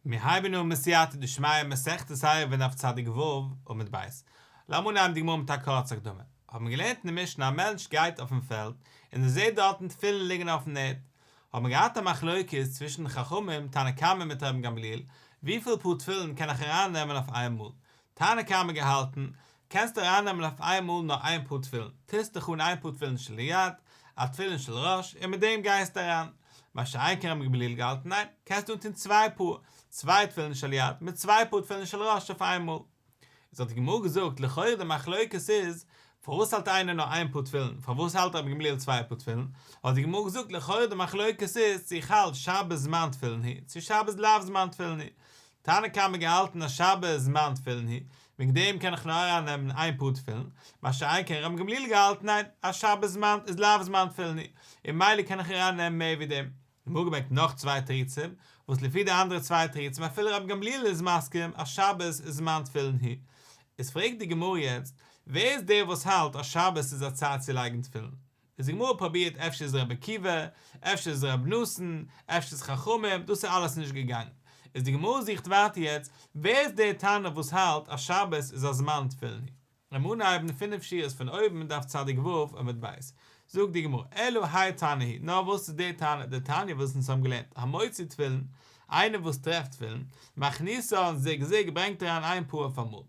מיר הייבן אן בסייעתא דשמיא מסכת עירובין דף צדיק ו' עמוד ב'. לאמיר אנהייבן די גמרא מיט א קורצע הקדמה. האבן מיר געלערנט אין די משנה א מענטש גייט אויפן פעלד און ער זעט דארטן תפילין ליגן אויפן ערד. האבן מיר געהאט א מחלוקת צווישן די חכמים תנא קמא מיט רבן גמליאל וויפיל פאר תפילין קען איך ארייננעמען אויף איינמאל. תנא קמא געהאלטן קענסט ארייננעמען אויף איינמאל נאר איין פאר תפילין, טוסט דיך אן איין פאר תפילין של יד, א תפילין של ראש, און מיט דעם גייסטו אריין. מה שאין כן רבן גמליאל געהאלטן ניין, קענסט אנטון צוויי פאר, צוויי תפילין של יד, מיט צוויי פאר תפילין של ראש אויף איינמאל. איז האט די גמרא געזאגט, לכאורה די מחלוקת איז, פארוואס האלט איינער נאר איין פאר תפילין, פארוואס האלט רבן גמליאל צוויי פאר תפילין, האט די גמרא געזאגט, לכאורה די מחלוקת איז, צו איך האלט שבת זמן תפילין הוא, צו שבת לאו זמן תפילין הוא. תנא קמא געהאלטן אז שבת זמן תפילין הוא, וועגן דעם קען איך נאר אריין נעמען איין פאר תפילין, מה שאין כן רבן גמליאל געהאלטן ניין, אז שבת זמן איז לאו זמן תפילין הוא, און ממילא קען איך אריין נעמען מער ווי דעם. די גמרא ברענגט נאך צוויי תירוצים, וואס לפי די אנדערע צוויי תירוצים אפילו רבן גמליאל איז מסכים אז שבת איז זמן תפילין הוא. איז פרעגט די גמרא יעצט, ווער איז דער וואס האלט אז שבת איז א צייט צו לייגן תפילין? איז די גמרא פרובירט אפשר איז רבי עקיבא, אפשר איז רבי נתן, אפשר איז חכמים, דאס איז אלעס נישט געגאנגען. איז די גמרא זוכט ווייטער יעצט, ווער איז דער תנא וואס האלט אז שבת איז א זמן תפילין? לאמיר אנהייבן פינף שורות פון אויבן דף צדיק ו' עמוד ב'. זאגט די גמרא, אלא האי תנא הוא, נאר וואס איז דער תנא, דתניא וואס אונז האבן געלערנט, המוצא תפילין, איינער וואס טרעפט תפילין, מכניסן זוג זוג ברענגט אריין איין פאר אויף אמאל.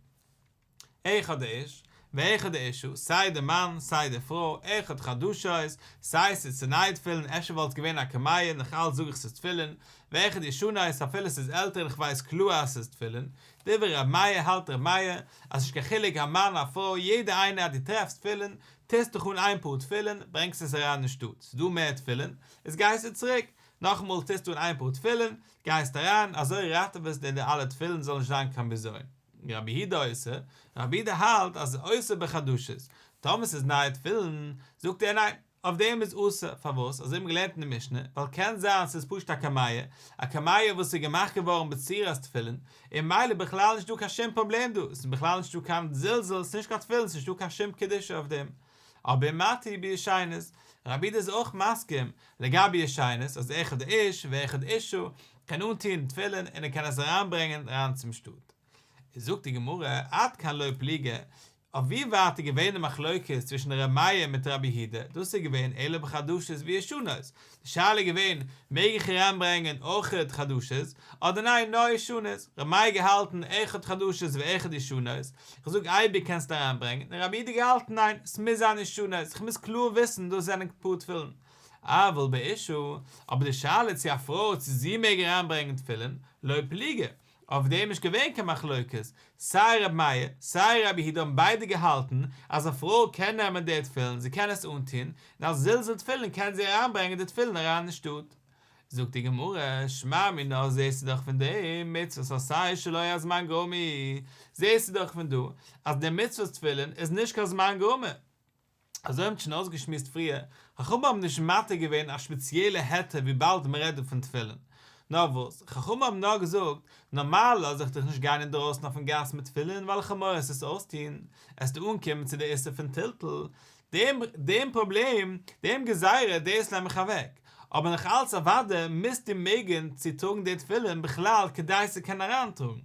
אחד האיש, ואחד האשה, סיי די מאן סיי די פרוי, אחד חדשות, סיי ס'איז צו נייע תפילין, אפשר וואלט עס געווען א קמיע, נאך אלץ זאג איך ס'איז תפילין, ואחד ישנות, אפילו ס'איז עלטער און כ'ווייס קלאר אז ס'איז תפילין, דברי ר' מאיר האלט ר' מאיר, אז ס'נישט קיין חילוק א מאן א פרוי, יעדער איינער אז דו טרעפסט תפילין, טוסט דיך אן איין פאר תפילין, ברענגסט עס אריין אין שטאט, ס'איז דא מער תפילין, איז גייסטו צוריק, נאכאמאל טוסטו אן איין פאר תפילין, גייסט אריין, אזוי ראטעוועסטו די אלע תפילין זאל נישט זיין קיין בזיון. רבי יהודה אוסר, רבי יהודה האלט אז ס'איז אוסר בחדשות, טאמער ס'איז נייע תפילין, זאגט ער ניין, אויף דעם איז אסור, פארוואס? אזוי האבן מיר געלערנט אין די משנה, ווייל קען זיין ס'איז פשוט א קמיע, א קמיע וואס איז געמאכט געווארן בצורת תפילין, און ממילא בכלל נישט דא קיין שום פראבלעם דא, ס'איז בכלל נישט דא קיין זלזול, ס'איז נישט קיין תפילין, ס'איז נישט דא קיין שום קדושה אויף דעם. אבער ומתיר בישנות, רבי יהודה איז אויך מסכים לגבי ישנות אז אחד האיש ואחד האשה קען אנטוהן תפילין און ער קען עס אריינברענגען אריין צום שטאט. איז זאגט די גמרא, עד כאן לא פליגי, אויף ווי ווייט איז געווען די מחלוקת צווישן ר' מאיר מיט רבי יהודה, דאס איז געווען אלא בחדשות וישנות, די שאלה איז געווען מעג איך אריינברענגען אויכעט חדשות אדער ניין נאר ישנות, ר' מאיר געהאלטן אחד חדשות ואחד ישנות, איך זאג אייביג קענסטו אריינברענגען, און רבי יהודה געהאלטן ניין, ס'מוז זיין ישנות, איך מוז קלאר וויסן דאס זענען פאר תפילין. אבל באשה, אבער די שאלה צו א פרוי צו זי מעג אריינברענגען תפילין, לא פליגי, אויף דעם איז נישט געווען קיין מחלוקת, סיי רבי מאיר, סיי רבי יהודה האבן ביידע געהאלטן אז א פרוי קען נעמען די תפילין, זי קען עס אנטון, און אלס זלזול תפילין קען זי אריינברענגען די תפילין אריין אין שטאט. זאגט די גמרא, שמע מינה זעסטו דאך פון דעם מצוות עשה שלא הזמן גרמא היא, זעסטו דאך פון דא אז די מצוות תפילין איז נישט קיין זמן גרמא. אזוי האבן שוין אויסגעשמועסט פריער, חכמים האבן נישט מתיר געווען א שפעציעלע היתר וויבאלד מען רעדט דא פון תפילין. נאר וואס, חכמים האבן נאר געזאגט, נארמאל לאז איך דיך נישט גיין אינדרויסן אויפן גאס מיט תפילין ווייל איך האב מורא עסט עס אויסטון, עסטו אנקומען צו די איסור פון טלטול, דעם דעם פראבלעם, דעם גזירה, דאס נעם איך אוועק. אבער נאך אלץ אוודאי מוזטו מעגן צו טראגן די תפילין בכלל כדי צו קענען אריינטראגן.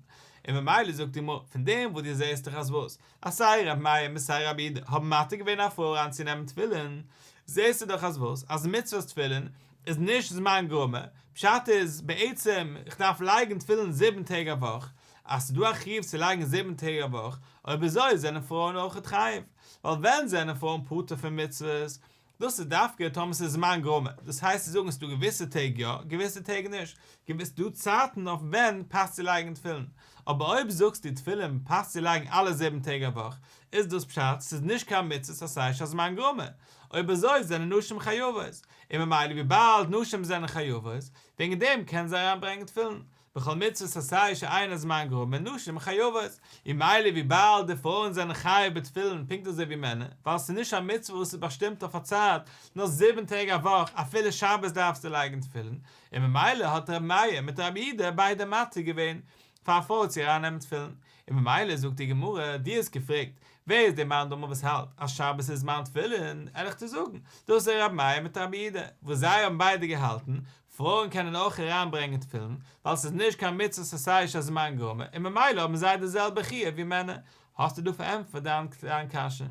און ממילא זאגט די גמרא, פון דעם וואס דו זעסט דאך אז וואס? אז סיי ר' מאיר און סיי רבי יהודה האבן מתיר געווען א פרוי אריינצונעמען תפילין, זעסטו דאך אז וואס? אז מצוות תפילין איז נישט זמן גרמא, פשט איז בעצם איך דארף לייגן תפילין זיבן טעג א וואך, אז ס'איז דא א חיוב צו לייגן זיבן טעג א וואך, אויב אזוי זענען פרויען אויכעט חייב, ווייל ווען זענען פרויען פטור פון מצוות? דאס איז דווקא טאמער ס'איז זמן גרמא, דאס הייסט צו זאגן ס'איז דא געוויסע טעג יא, געוויסע טעג נישט, געוויס דא צייטן אויף ווען פאסט צו לייגן תפילין, אבער אויב זאגסטו תפילין פאסט צו לייגן אלע זיבן טעג א וואך, איז דאס פשט ס'איז נישט קיין מצוות עשה שהזמן גרמא, אויב אזוי זענען נשים חייבות, און ממילא וויבאלד נשים זענען חייבות, וועגן דעם קענען זיי אריינברענגען תפילין, בכל מצוות עשה שאין הזמן גרמא נשים חייבות, און ממילא וויבאלד די פרויען זענען חייב בתפילין פונקט אזוי ווי מענער, ווייל ס'איז נישט א מצוה וואס איז באשטימט אויף א צייט, נאר זיבן טעג א וואך אפילו שבת דארפסטו לייגן תפילין, און ממילא האט רבי מאיר מיט רבי יהודה ביידע מתיר געווען פאר א פרוי צו ארייננעמען תפילין, און ממילא זאגט די גמרא, דו האסט געפרעגט. ווער איז דער מאן דאמר וואס האלט אז שבת איז זמן תפילין, וועל איך דיר זאגן, דאס איז רבי מאיר מיט רבי יהודה, וואס זיי האבן ביידע געהאלטן, פרויען קענען אויך אריינברענגען תפילין, ווייל ס'איז נישט קיין מצוות עשה שהזמן גרמא, און ממילא האבן זיי די זעלבע חיוב ווי מענער, האסטו דא פארענטפערט דיין קשיא.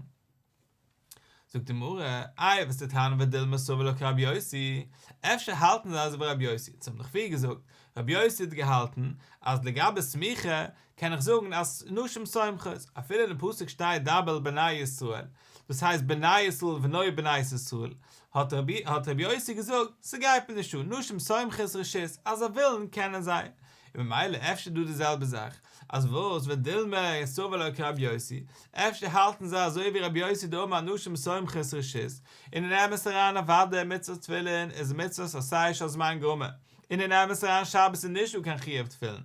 זאגט די גמרא, איי וועסטו טענה'ן ודילמא סבר לה כרבי יוסי, אפשר האלטן זיי אזוי ווי רבי יוסי, אונז האבן דאך פריער געזאגט, רבי יוסי האט געהאלטן אז לגבי סמיכה קען איך זאגן אז נשים סומכות, אפילו אין פסוק שטייט דבר אל בני ישראל, דאס הייסט בני ישראל ולא בנות ישראל, האט רבי האט רבי יוסי געזאגט, ס'גייט מיר נישט אן, נשים סומכות רשות, אז זיי ווילן קענען זיי, און ממילא אפשר דא די זעלבע זאך, אז וואס ודילמא סבר לה כרבי יוסי, אפשר האלטן זיי אזוי ווי רבי יוסי דאמר נשים סומכות רשות, און אין אמת אריין אוודאי מצוות תפילין איז מצוות עשה שהזמן גרמא, און אין אמת אריין שבת איז נישט דא קיין חיוב תפילין.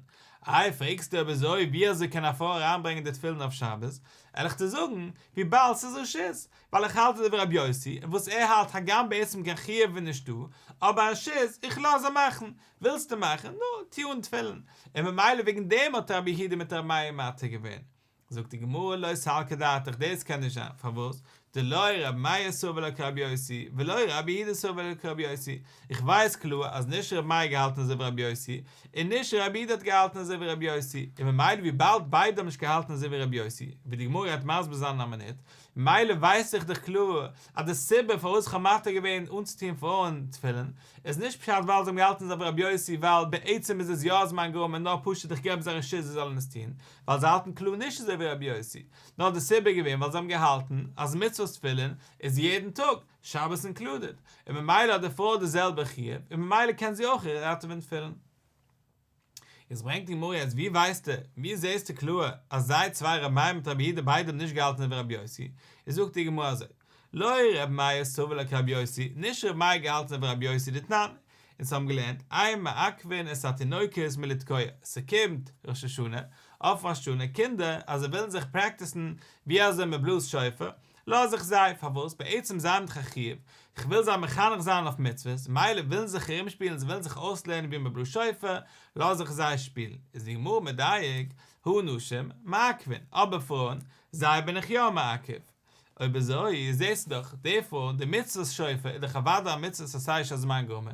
איי פרעגסטו אויב אזוי ווי אזוי קען א פרוי אריינברענגען די תפילין אויף שבת, וועל איך דיר זאגן, וויבאלד ס'איז רשות, ווייל איך האלט אזוי ווי רבי יוסי, און וואס ער האלט הגם בעצם קיין חיוב איז נישטא, אבער רשות, איך לאז זיי מאכן, ווילסטו מאכן, נו, טו אן תפילין. און ממילא וועגן דעם האט רבי יהודה מיט רבי מאיר מתיר געווען. זאגט די גמרא לא סלקא דעתך דאס קען נישט זיין, פארוואס? דלא רבי מאיר סבר לה כרבי יוסי, ולא רבי יהודה סבר לה כרבי יוסי, איך ווייס קלאר אז נישט רבי מאיר געהאלטן אזוי ווי רבי יוסי, און נישט רבי יהודה האט געהאלטן אזוי ווי רבי יוסי, און ממילא וויבאלד ביידע האבן נישט געהאלטן אזוי ווי רבי יוסי, ווי די גמרא גייט מסביר זיין אין א מינוט, ממילא ווייס איך דאך קלאר אז די סיבה פארוואס איך האב מתיר געווען אנצוטון פרויען תפילין, איז נישט פשט ווייל זיי האבן געהאלטן אזוי ווי רבי יוסי ווייל בעצם איז עס יא זמן גרמא נאר פשוט איך געב זיי רשות זיי זאלן עס טון, ווייל זיי האלטן קלאר נישט אזוי ווי רבי יוסי, נאר די סיבה איז געווען ווייל זיי האבן געהאלטן אז מצוות תפילין איז יעדן טאג, שבת אינקלודעד, און ממילא האט די פרוי די זעלבע חיוב, און ממילא קען זי אויך ראטעווען תפילין. איז ברענגט די גמרא יעצט ווי ווייסטו, ווי זעסטו קלאר אז זיי צוויי רבי מאיר מיט רבי יהודה ביידע האבן נישט געהאלטן אזוי ווי רבי יוסי, איז זאגט די גמרא אזוי, לא רבי מאיר סבר לה כרבי יוסי, נישט רבי מאיר געהאלטן אזוי ווי רבי יוסי דתנן, אונז האבן געלערנט, אין מעכבין את התינוקות מלתקוע, ס'קומט ראש השנה, אויף ראש השנה, קינדער אז זיי ווילן זיך פרעקטיסן ווי אזוי מען בלאזט שופר, לאז איך זיי, פארוואס? בעצם זיי האבן דאך א חיוב, איך וויל זיי מחנך זיין אויף מצוות, מילא ווילן זיך ארומשפילן, זיי ווילן זיך אויסלערנען ווי מען בלאזט שופר, לאז איך זיי שפילן. איז די גמרא מדייק, הא נשים, מעכבין, אבער פרויען, זיי בין איך יא מעכב. אויב אזוי, זעסטו דאך, די פרויען, די מצוות שופר איז דאך אוודאי א מצוות עשה שהזמן גרמא,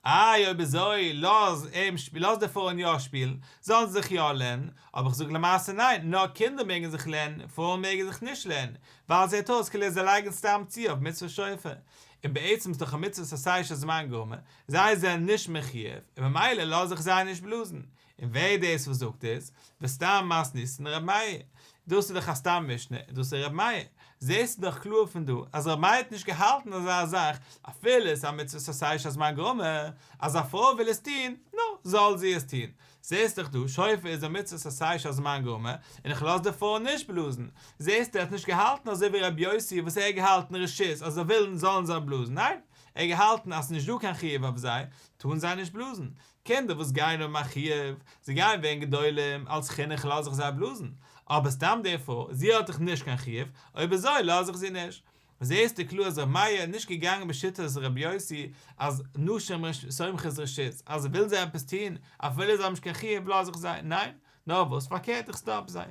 איי אויב אזוי לאז אים לאז די פרויען יא שפילן, זאלן זיי זיך יא לערנען, אבער איך זאג למעשה ניין, נאר קינדער מעגן זיך לערנען, פרויען מעגן זיך נישט לערנען, ווייל זעט אויס כאילו זיי לייגן סתם צו אויף מצוות שופר, און בעצם איז דאך א מצוות עשה שהזמן גרמא, זיי זענען נישט מחויב, און ממילא לאז איך זיי נישט בלאזן, און ווער איז דאס וואס זאגט דאס? וסתם מתניתין ר' מאיר. דאס איז דאך א סתם משנה, און דאס איז ר' מאיר. זעסטו דאך קלאר פון דא אז ר' מאיר האט נישט געהאלטן אזא זאך, אפילו עס איז א מצוות עשה שהזמן גרמא, אז א פרוי וויל עס טון, נו, זאל זי עס טון. זעסט דאך דא, שופר איז א מצוות עשה שהזמן גרמא, און איך לאז די פרוי נישט בלאזן. זעסטו ער האט נישט געהאלטן אזוי ווי ר' יוסי וואס ער האט געהאלטן רשות אז זיי ווילן זאלן זיי בלאזן, ניין, ער האט געהאלטן אז ס'איז נישט דא קיין חיוב אויף זיי, טארן זיי נישט בלאזן. קינדער וואס גייען האבן א חיוב, זיי גייען ווערן גדולים, אלס חינוך לאז איך זיי בלאזן, אבער סתם די פרוי, זי האט דאך נישט קיין חיוב, אויב אזוי לאז איך זי נישט. זעהסטו קלאר אז ר' מאיר איז נישט געגאנגען בשיטת ר' יוסי אז נשים סומכות רשות, אז ווילן זיי עפעס טון, אפילו זיי האבן נישט קיין חיוב לאז איך זיי, ניין, נאר וואס פארקערט איך סטאפ זיי.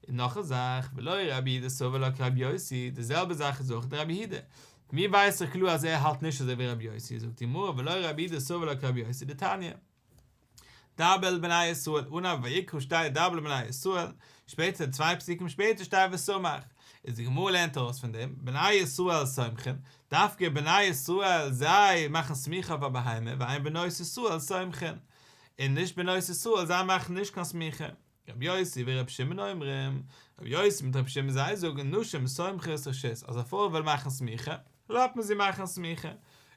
און נאך א זאך, ולא רבי יהודה סבר לה כרבי יוסי, די זעלבע זאך איז אויך די רבי יהודה. פון ווי ווייס איך קלאר אז ער האלט נישט אזוי ווי רבי יוסי, זאגט די גמרא ולא רבי יהודה סבר לה כרבי יוסי דתניא. דבר אל בני ישראל, אנהייב ויקרא שטייט דבר אל בני ישראל, שפעטער צוויי פסוקים שפעטער שטייט וסמך, איז די גמרא לערנט ארויס פון דעם, בני ישראל סומכין, דווקא בני ישראל זיי מאכן סמיכה אויף א בהמה, ואין בנות ישראל סומכין, און נישט בנות ישראל זיי מאכן נישט קיין סמיכה. רבי יוסי ורבי שמעון אומרים, רבי יוסי מיט רבי שמעון זיי זאגן נשים סומכות רשות, אז א פרוי וויל מאכן סמיכה, לאזט מען זי מאכן סמיכה.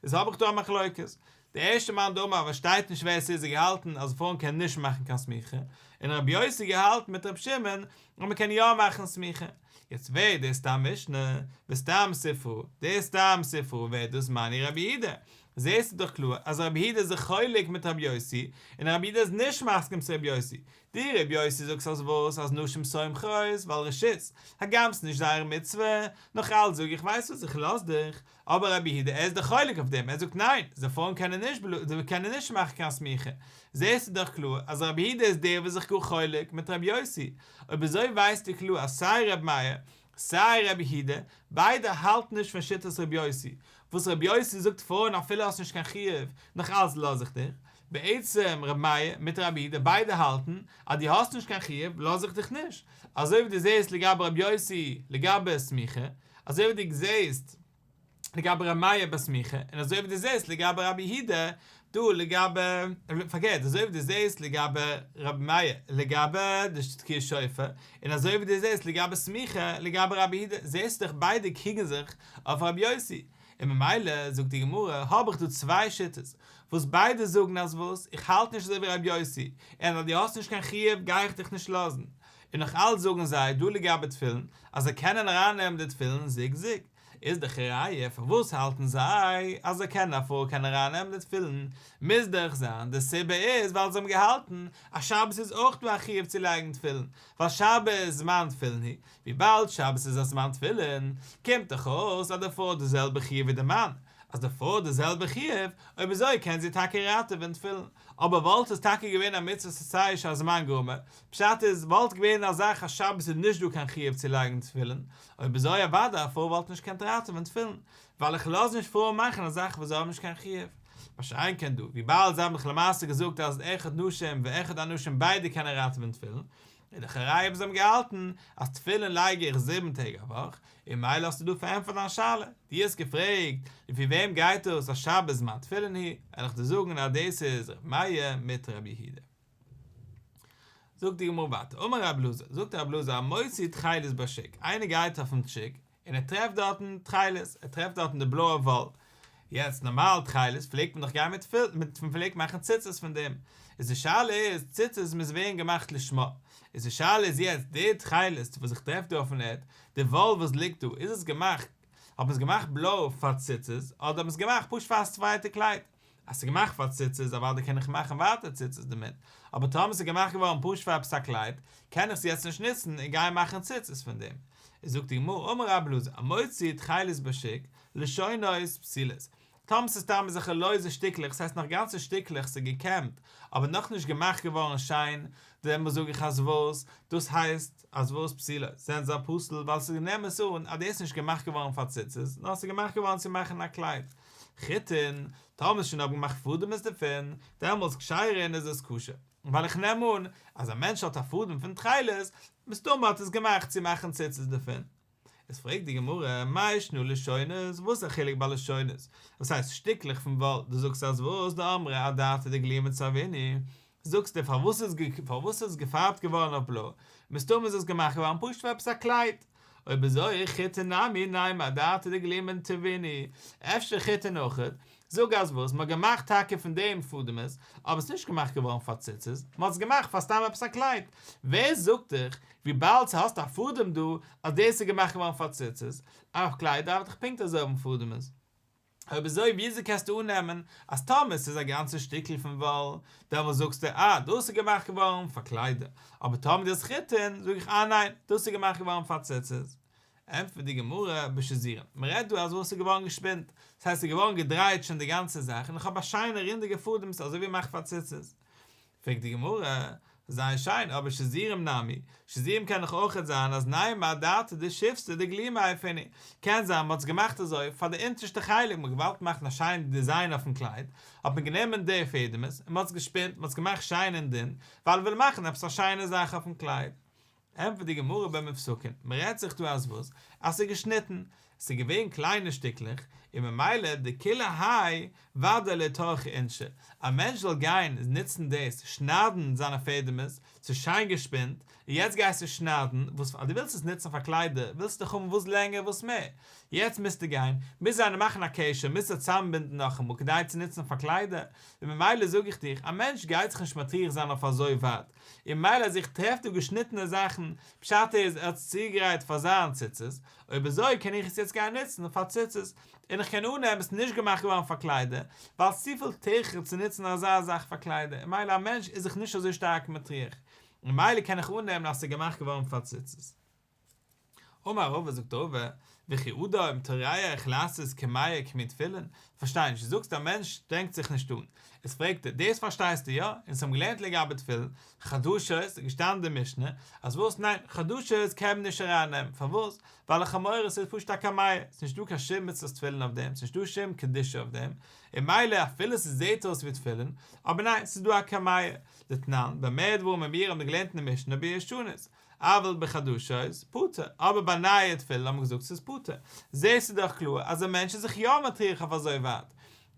איז האב איך דא א מחלוקת. די ערשטע מאן דאמר וואס שטייט נישט ווער עס איז האט געהאלטן אז פרויען קענען נישט מאכן קיין סמיכה, און רבי יוסי געהאלטן מיט רבי שמעון אז מען קען יא מאכן סמיכה. יעצט ווער איז די סתם משנה, וסתם ספרא, די סתם ספרא ווער דאס מני רבי יהודה. זעסטו דאך קלאר אז רבי יהודה איז זיך חולק מיט רבי יוסי, און רבי יהודה איז נישט מסכים צו רבי יוסי. דו רבי יוסי זאגסט אז וואס? אז נשים סומכות ווייל רשות, הגם ס'נישט זייער מצוה, נאך אלץ זאג איך ווייסט וואס איך לאז דיך, אבער רבי יהודה ער איז דאך חולק אויף דעם, ער זאגט ניין, זיי פרויען קענען נישט זיי קענען נישט מאכן קיין סמיכה, זעסטו דאך קלאר אז רבי יהודה איז דער וואס זיך גאר חולק מיט רבי יוסי, אויב אזוי ווייסטו קלאר אז סיי רבי מאיר. סיי רבי יהודה, ביידע האלטן נישט פון שיטת רבי יוסי, וואס רבי יוסי זאגט פרויען אפילו האסט נישט קיין חיוב, נאך אלץ לאז איך דיך, בעצם רבי מאיר מיט רבי יהודה ביידע האלטן אז דו האסט נישט קיין חיוב לאז איך דיך נישט, אזוי ווי דו זעסט לגבי רבי יוסי לגבי סמיכה, אזוי ווי דו זעסט לגבי רבי מאיר בסמיכה, און אזוי ווי דו זעסט לגבי רבי יהודה דא לגבי, פארקערט, אזוי ווי דו זעסט לגבי רבי מאיר לגבי די תקיעת שופר, און אזוי ווי דו זעסט לגבי סמיכה לגבי רבי יהודה, זעסטו דאך ביידע קריגן זיך אויף רבי יוסי, און ממילא זאגט די גמרא האב איך דא צוויי שיטות וואס ביידע זאגן אז וואס, איך האלט נישט אזוי ווי רבי יוסי, און אז דו האסט נישט קיין חיוב גיי איך דיך נישט לאזן, און נאך אלץ זאגן זיי דא לגבי תפילין אז זיי קענען ארייננעמען די תפילין זוג זוג. איז דאך א ראיה פארוואס האלטן זיי אז זיי קענען א פרוי קען ארייננעמען די תפילין, מוז דאך זיין די סיבה איז ווייל זיי האבן געהאלטן אז שבת איז אויך דא א חיוב צו לייגן תפילין, ווייל שבת זמן תפילין הוא, וויבאלד שבת איז א זמן תפילין, קומט דאך אויס אז די פרוי האט די זעלבע חיוב ווי די מאן, אז די פרוי האט די זעלבע חיוב, אויב אזוי קען זי טאקע ראטעווען תפילין, אבער וואלט עס טאקע געווען א מצוות עשה שהזמן גרמא, פשט איז, וואלט געווען א זאך אז שבת איז נישט דא קיין חיוב צו לייגן תפילין, אויב אזוי אוודאי א פרוי וואלט נישט געקענט ראטעווען תפילין, ווייל איך לאז נישט פרויען מאכן א זאך וואס זיי האבן נישט קיין חיוב. מה שאין כן דא, וויבאלד זיי האבן דאך למעשה געזאגט אז אחד נשים ואחד אנשים ביידע קענען ראטעווען תפילין, איז דאך א ראיה וואס זיי האבן געהאלטן אז תפילין לייג איך זיבן טעג א וואך, און ממילא האסטו דא פארענטפערט דיין שאלה, דו האסט געפרעגט לפי וועם גייט דאס אז שבת זמן תפילין הוא, וועל איך דיר זאגן אז דאס איז ר' מאיר מיט ר' יהודה. זאגט די גמרא ווייטער, אמר רב אלעזר, זאגט רב אלעזר המוציא תכלת בשוק, איינער גייט אויפן שוק און ער טרעפט דארטן תכלת, ער טרעפט דארטן די בלויע וואל, יעצט נארמאל תכלת פלעגט מען דאך גיין מיט פל, מען פלעגט מאכן ציצית פון דעם, איז די שאלה איז, ציצית מוז ווערן געמאכט לשמה, איז די שאלה איז יעצט די תכלת וואס איך טרעף דא אויפן ערד, די וואל וואס ליגט דא, איז עס געמאכט, האט מען עס געמאכט בלוי פאר ציצית, אדער האט מען עס געמאכט פשוט פאר א צווייטע קלייד? אז ס'איז געמאכט פאר ציצית אוודאי קען איך מאכן ווייטער ציצית דערמיט, אבער טאמער ס'איז געמאכט געווארן פשוט פאר עפעס א קלייד, קען איך עס יעצט נישט נוצן און גיין מאכן ציצית פון דעם. איז זאגט די גמרא, אמר רב אלעזר, המוציא תכלת בשוק, לשונות פסולות. טאמער ס'איז סתם אזעלכע לויזע שטיקלעך, ס'הייסט נאך גאנצע שטיקלעך, ס'איז געקעמט, אבער נאכנישט געמאכט געווארן שיין, דעמאלס זאג איך אז וואס? דאס הייסט אז וואס פסולות? זענען זיי פסול ווייל ס'נעם עס אן אז דאס איז נישט געמאכט געווארן פאר ציצית, נאר ס'איז געמאכט געווארן צו מאכן א קלייד. חוטין, טאמער איז שוין האבן געמאכט פאדעמעס דערפון, דעמאלטס כשרין איז עס כשר. ווייל איך נעם אן אז א מענטש האט א פאדעם פון תכלת, מסתמא האט עס געמאכט צו מאכן ציצית דערפון. איז פרעגט די גמרא, מאי שנא לשונות, וואס איז א חילוק ביי לשונות? וואס הייסט שטיקלעך פון וואל, דו זאגסט אז וואס דאמרי אדעתא דגלימא צבעינהו, זאגסטו פארוואס איז פארוואס איז עס געפארבט געווארן אויף בלוי, מסתמא איז עס געמאכט געווארן פשוט פאר עפעס א קלייד, אויב אזוי חוטין נמי נימא אדעתא דגלימא טווינהו, אפשר חוטין אויכעט, זאג אז וואס, מ'האט געמאכט טאקע פון דעם פאדעמעס, אבער עס איז נישט געמאכט געווארן פאר ציצית, מ'האט עס געמאכט פאר סתם עפעס א קלייד, ווער זאגט דיך, וויבאלד ס'האסט א פאדעם דא, אז דאס איז געמאכט געווארן פאר ציצית, א קלייד דארף דאך פונקט אזוי האבן פאדעמעס. אויב אזוי וויאזוי קענסטו אננעמען אז טאמער ס'איז א גאנצע שטיקל פון וואל, דעמאלס זאגסטו אה דאס איז געמאכט געווארן פאר קליידער, אבער טאמער דאס איז חוטין זאג איך אה ניין דאס איז געמאכט געווארן פאר ציצית. ענטפערט די גמרא בשזורין, מ'רעדט דא אז וואס איז געווארן געשפינט, ס'הייסט ס'איז געווארן געדרייט שוין די גאנצע זאך און איך האב א שיינע רינדיגע פאדעם ס'איז אזוי ווי מ'מאכט פאר ציצית. פרעגט די גמרא, זייער שיין, אבער שזורים נמי, שזורים קען דאך אויכעט זיין אז נימא אדעתא דשיפתא דגלימא עייפינהו, קען זיין מ'האט עס געמאכט אזוי פאר די אונטערשטע חלק, מ'האט געוואלט מאכן א שיין דיזיין אויפן קלייד, האט מען גענומען די פעדעמעס און מ'האט עס געשפינט, מ'האט עס געמאכט שיין און דין, ווייל מ'וויל מאכן עפעס א שיינע זאך אויפן קלייד. ענטפערט די גמרא במופסקין, מ'רעדט זיך דא אז וואס? אז ס'איז געשניטן, ס'איז געווען קליינע שטיקלעך, און ממילא דכולי האי ודאי לא טרחי אינשי, א מענטש זאל גיין נוצן דאס שניידן זיינע פעדעמעס, ס'איז שיין געשפינט, און יעצט גייסטו שניידן, וואס אז דו ווילסט עס נוצן פאר קליידער, ווילסטו דאך האבן וואס לענגער וואס מער, יעצט מוזטו גיין, מוז איינער מאכן א קשר, מוזט עס צוזאמבינדן נאכאמאל כדי צו נוצן פאר קליידער, און ממילא זאג איך דיך, א מענטש גייט זיך נישט מטריח זיין אויף אזוי ווייט, און ממילא אז איך טרעף דא געשניטענע זאכן, פשט איז ער האט עס צוגעגרייט פאר זיין ציצית, אויב אזוי קען איך עס יעצט גיין נוצן פאר ציצית, און איך קען אננעמען עס איז נישט געמאכט געווארן פאר קליידער, ווייל ס'איז צופיל טירחא צו נוצן אזא זאך פאר קליידער, און ממילא א מענטש איז זיך נישט אזוי שטארק מטריח, און ממילא קען איך אננעמען אז עס איז געמאכט געווארן פאר ציצית. אמר רבא זאגט רבא, וכי אדם טורח לעשות קמיע כמין תפילין, פארשטיי נישט, דו זאגסט א מענטש שטרענגט זיך נישט אן, איז פרעגט ער, דאס פארשטייסטו יא? אונז האבן געלערנט לגבי תפילין, חדשות, איז געשטאנען אין די משנה, אז וואס ניין, חדשות קען מען נישט ארייננעמען, פארוואס? ווייל איך האב מורא ס'איז פשוט א קמיע, ס'איז נישט דא קיין שום מצוות תפילין אויף דעם, ס'איז נישט דא שום קדושה אויף דעם, און ממילא אפילו ס'זעהט אויס ווי תפילין, אבער ניין, ס'איז דא א קמיע, דתנן, במה דברים אמורים האבן מיר געלערנט אין די משנה בישנות, אבל בחדשות, פטור, אבער ביי נייע תפילין האט מען געזאגט ס'איז פטור. זעהסטו דאך קלאר אז א מענטש איז זיך יא מטריח אויף אזוי ווייט.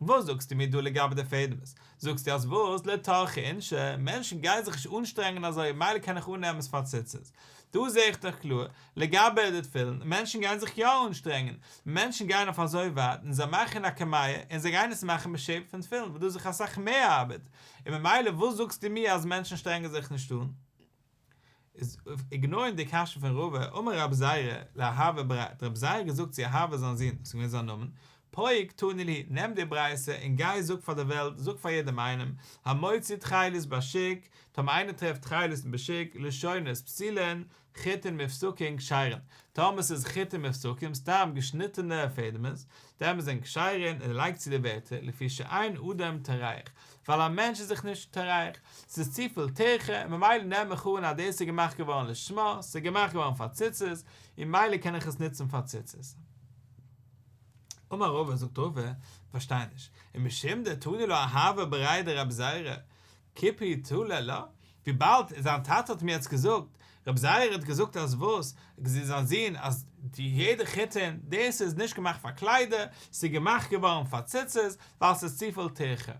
וואס זאגסטו מיר דא לגבי די פעדעמס? זאגסטו אז וואס? לא טרחי אינשי, מענטשן גייען זיך נישט אנשטרענגען אזוי מילא קען איך אננעמען עס פאר ציצית. דא זעה איך דאך קלאר, לגבי די תפילין, מענטשן גייען זיך יא אנשטרענגען, מענטשן גייען אויף אזוי ווייט און זיי מאכן א קמיע און זיי גייען עס מאכן בשעיפ פון תפילין וואס דאס איז דאך אסאך מער ארבעט, און ממילא וואס זאגסטו מיר אז מענטשן שטרענגען זיך נישט אן? איז איגנארינג די קשיא פון רבא, אמר רבי זירא לאהבה בריה, האט רבי זירא געזאגט צו אהבה זיין זון, דאס איז געווען זיין נאמען, פוק תני להו, נעם די ברייתא און גיי זאג פאר די וועלט, זאג פאר יעדעם איינעם, המוציא תכלת בשוק, טאמער איינער טרעפט תכלת אין בשוק, לשונות פסולין, חוטין מופסקין כשרין, טאמער ס'איז חוטין מופסקים, סתם געשניטענע פעדעמעס, דעמאלס זענען כשרין, און ער לייגט צו די ווערטער, לפי שאין אדם טורח, ווייל א מענטש איז זיך נישט טורח, ס'איז צופיל טרחה, און ממילא נעם איך אן אז דאס איז געמאכט געווארן לשמה, ס'איז געמאכט געווארן פאר ציצית, און ממילא קען איך עס נוצן פאר ציצית. אמר רבא, זאגט רבא, פארשטיי נישט, ומשום דתני לה אהבה בריה דרבי זירא, כיפי תלה לה, וויבאלד זיין טאטע האט אים יעצט געזאגט, רבי זירא האט געזאגט אז וואס, צו זיין זון, אז די יעדע חוטין, דאס איז נישט געמאכט פאר קליידער, ס'איז געמאכט געווארן פאר ציצית, ווייל ס'איז צופיל טרחה.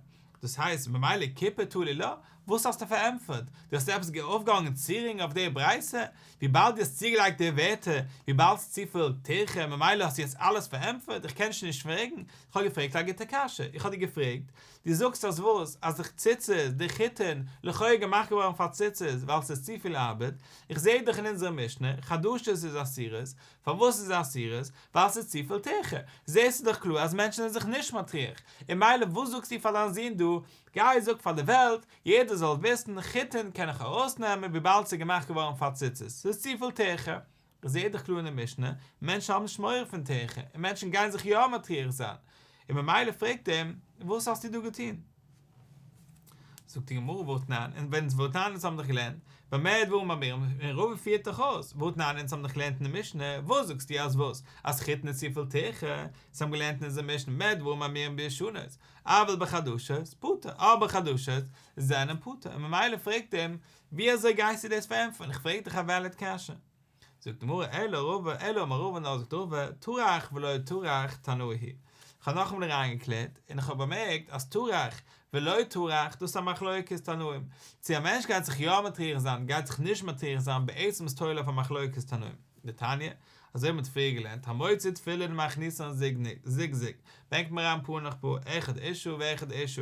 דאס הייסט, ממילא כיפי תלי לה, וואס האסטו פארענטפערט? דו האסט עפעס אויפגעהאנגען צירונג אויף די ברייתא? וויבאלד דו האסט צוגעלייגט די ווערטער, וויבאלד ס'איז צופיל טרחה, ממילא האסטו יעצט אלעס פארענטפערט, איך קען שוין נישט פרעגן, איך האב געפרעגט א גוטע קשיא, איך האב דיר געפרעגט, דו זאגסט אז וואס? אז די ציצית, די חוטין, לכאו' געמאכט געווארן פאר ציצית ווייל ס'איז צופיל ארבעט, איך זעה דאך אין אונזערע משנה, חדשות איז אסורות, פארוואס איז אסורות? ווייל ס'איז צופיל טרחה, זעסטו דאך קלאר אז מענטשן זענען זיך נישט מטריח, און מילא וואס זאגסטו פאר דיין זון דא, גיי זאג פאר די וועלט, יעדער זאל וויסן, חוטין קען איך ארויסנעמען וויבאלד ס'איז געמאכט געווארן פאר ציצית, ס'איז צופיל טרחה. איך זעה דאך קלאר אין די משנה, מענטשן האבן נישט מורא פון טרחה, און מענטשן גייען זיך יא מטריח זיין, און ממילא פרעגט ער אים, וואס האסטו דא געטון? זאגט די גמרא והתנן, און ווען והתנן אונז האבן דאך געלערנט, במה דברים אמורים, און רבא פירט דאך אויס, והתנן אונז האבן דאך געלערנט אין די משנה, וואס זאגסטו אז וואס? אז חוטין איז צופיל טרחה, אונז האבן געלערנט אין אונזער משנה, במה דברים אמורים בישנות, אבל בחדשות, פטור, אבער חדשות זענען פטור, און ממילא פרעגט ער אים, ווי אזוי גייסטו דאס פארענטפערן? איך פרעג דיך א וועליד קשיא. זאגט די גמרא אלא רבא אלא אמר רבא נאר זאגט רבא טרח ולא טרח תנאי היא איך האב נאכאמאל אריינגעקלערט און איך האב באמערקט אז טרח ולא טרח דאס איז א מחלוקת תנאים צו א מענטש גייט זיך יא מטריח זיין גייט זיך נישט מטריח זיין בעצם איז תולה אויף א מחלוקת תנאים דתניא אזוי האט מען פריער געלערנט המוציא תפילין ומכניסן זוג זוג ברענגט מען אריין פאר נאך פאר אחד אשה ואחד איש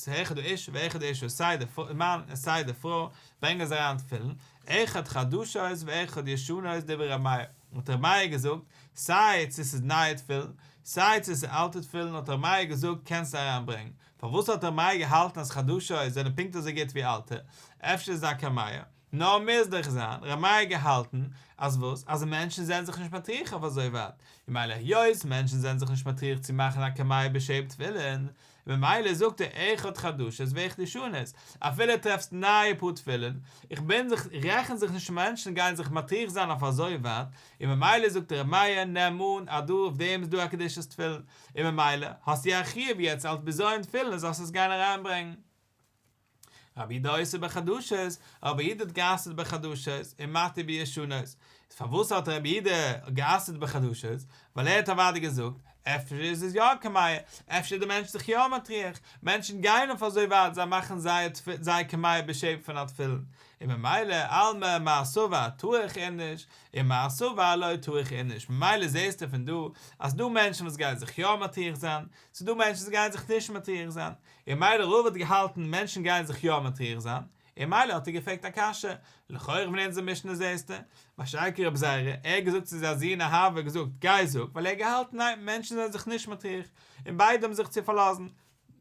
אחד האיש ואחד האשה סיי די מאן און סיי די פרוי ברענגען זיי אריין תפילין אחד חדשות ואחד ישנות דברי ר' מאיר, האט ר' מאיר געזאגט, סיי צו ס'איז נייע תפילין, סיי צו ס'איז אלטע תפילין האט ר' מאיר געזאגט קענסטו אריינברענגען, פארוואס האט ר' מאיר געהאלטן אז חדשות זענען פונקט אזוי גוט ווי אלטע, אפשר איז א קמיע, נאר מוז דאך זיין, ר' מאיר געהאלטן אז וואס, אז מענטשן זענען זיך נישט מטריח אויף אזוי ווייט, ממילא היות מענטשן זענען זיך נישט מטריח צו מאכן א קמיע בשעיפ תפילין, ממילא זאגט ער אחד חדשות ואחד ישנות, אפילו טרעפסט נייע פאר תפילין, איך בין זיך, רעכן זיך נישט מענטשן גייען זיך מטריח זיין אויף אזוי ווייט, און ממילא זאגט ר' מאיר נעם אן אז דא אויף דעם איז דא א קדושת תפילין, און ממילא האסטו א חיוב יעצט אלס בזיון תפילין זאלסט עס גיין אריינברענגן. רבי יהודה אוסר בחדשות, רבי יהודה האט גע'אסר'ט בחדשות, און מתיר בישנות. איז פארוואס האט רבי יהודה גע'אסר'ט בחדשות? ווייל ער האט אוודאי געזאגט, אפשר איז עס יא א קמיע, אפשר איז דער מענטש זיך יא מטריח, מענטשן גייען אויף אזוי ווייט זיי מאכן זייער זייער קמיע בשעיפ פון א תפילין, און ממילא אלמא מר סבר טרח איניש, און מר סבר לא טרח איניש, ממילא זעסטו פון דא אז ס'דא מענטשן וואס גייען זיך יא מטריח זיין, ס'דא מענטשן וואס גייען זיך נישט מטריח זיין, און מילא רבא האט געהאלטן מענטשן גייען זיך יא מטריח זיין, און מילא האט ער געפרעגט א קשיא, לכאורה פון אונזער משנה זעסטו, משא כ רבי זירא, ער האט געזאגט צו זיין זון אהבה געזאגט גיי זאג, ווייל ער האט געהאלטן ניין מענטשן זענען זיך נישט מטריח, און ביידע האבן זיך צו פארלאזן,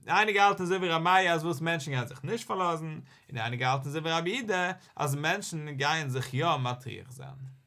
די איינע געהאלטן אזוי ווי רבי מאיר אז וואס מענטשן גייען זיך נישט פארלאזן, און די איינע געהאלטן אזוי ווי רבי יהודה אז מענטשן גייען זיך יא מטריח זיין.